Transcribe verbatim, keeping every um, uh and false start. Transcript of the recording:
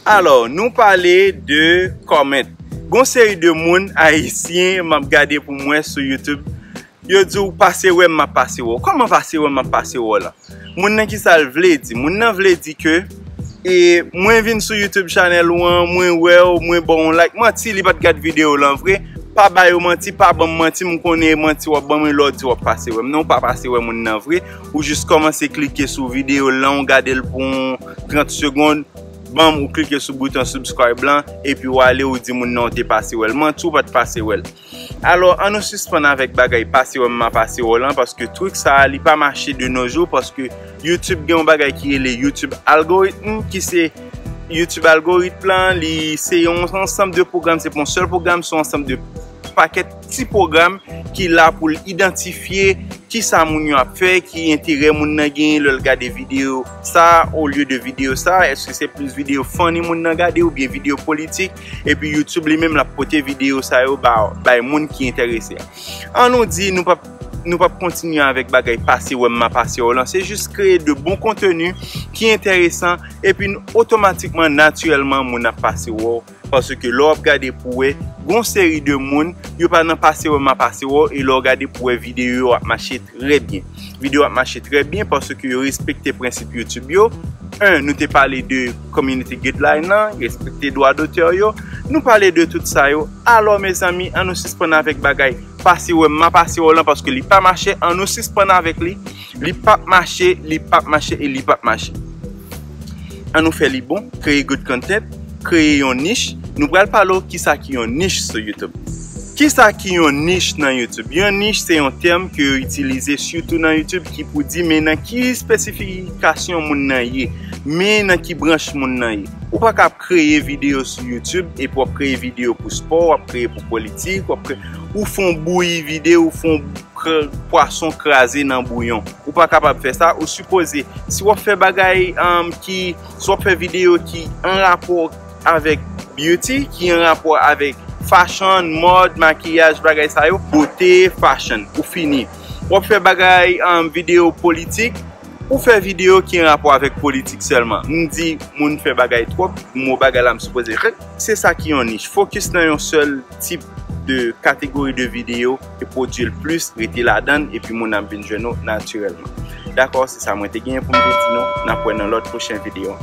Alò, nou pale de comment. Gon seri de moun ayisyen m ap gade pou mwen sou YouTube. Yo di w pase wè m, m ap pase wè w. Kòman pase wè m, m ap pase wè w la? Moun nan ki sa l vle di? Moun nan vle di ke e mwen vin sou YouTube channel ou an, mwen wè w, mwen ba w yon like. Manti, li pa t gad videyo w lan vre. Pa ba yo manti, pa ban m manti, m konnen e manti w ap ban mwen lè w di w ap pase wè m. Non, w pa pase wè moun nan vre. Ou jis kòmanse klike sou videyo w lan, ou gade l pou yon trant segonn, banm, ou klike sou bouton subscribe lan, epi w ale, ou di moun nan w te pase wè l. Manti, w pa t pase wè l. Alò, ann nou sispann avèk bagay pase wè m, m a pase wè w lan, paske trik sa a, li pa mache de nos jours, paske YouTube gen yon bagay ki rele YouTube algorithm, ki se YouTube algorithm lan, li se yon ansanm de pwogram, se pa yon sèl pwogram, se yon ansanm de pakèt ti pwogram ki la pou l idantifye kisa moun yo ap fè, ki enterè moun nan genyen lè l gade videyo sa a, olye de videyo sa a, èske se plis videyo funny moun nan gade oubyen videyo politik, epi YouTube li menm l ap pote videyo sa yo ba, bay moun ki enterese. Ann nou di nou p ap, nou p ap kontinye avèk bagay pase wè m, m a pase wè w lan, se jis kreye de bon konteni ki enteresan, epi n-, otomatikman, natirèlman, moun ap pase wè w. Paske lè w ap gade pou wè, gon seri de moun, yo pa nan pase wè m a pase wè w, e lè w gade pou wè videyo yo ap mache trè byen. Videyo ap mache trè byen paske yo respekte prensip YouTube yo. En, nou te pale de community guideline lan, respekte dwa dotè yo. Nou pale de tout sa yo. Alò, mezanmi, ann nou sispann avèk bagay pase wè m, m a pase wè w lan, paske li pa mache, ann nou sispann avèk li. Li p ap mache, li p ap mache e li p ap mache. Ann nou fè li bon, kreye good content, kreye yon nich. Nou pral pale w kisa ki yon nich sou YouTube. Kisa ki yon nich nan YouTube? Yon nich se yon tèm ke yo itilize sitou nan YouTube ki pou di men nan ki espesifikasyon moun nan ye, men nan ki branch moun nan ye. Ou pa ka ap kreye videyo sou YouTube epi w ap kreye videyo pou spò, w ap kreye pou politik, w ap kreye, ou fè yon bouyi videyo, ou fè yon kr-, pwason kraze nan bouyon. Ou pa kapab fè sa, ou sipoze, si w ap fè bagay, um, ki, si w ap fè videyo ki an rapò avèk beauty, ki an rapò avèk fashion, mòd, makiyaj, bagay sa yo, bote, fashion, ou fini. W ap fè bagay, um, videyo politik, ou fè videyo ki an rapò avèk politik sèlman. M di moun fè bagay twòp, mo bagay la m sipoze ret. Se sa ki yon nich. Fokis nan yon sèl tip de kategori de videyo e pwodui l plis, rete ladan l, epi moun ap vin jwenn ou natirèlman. Dakò, se sa mwen te genyen pou m te di nou. N ap wè nan lòt pwochen videyo.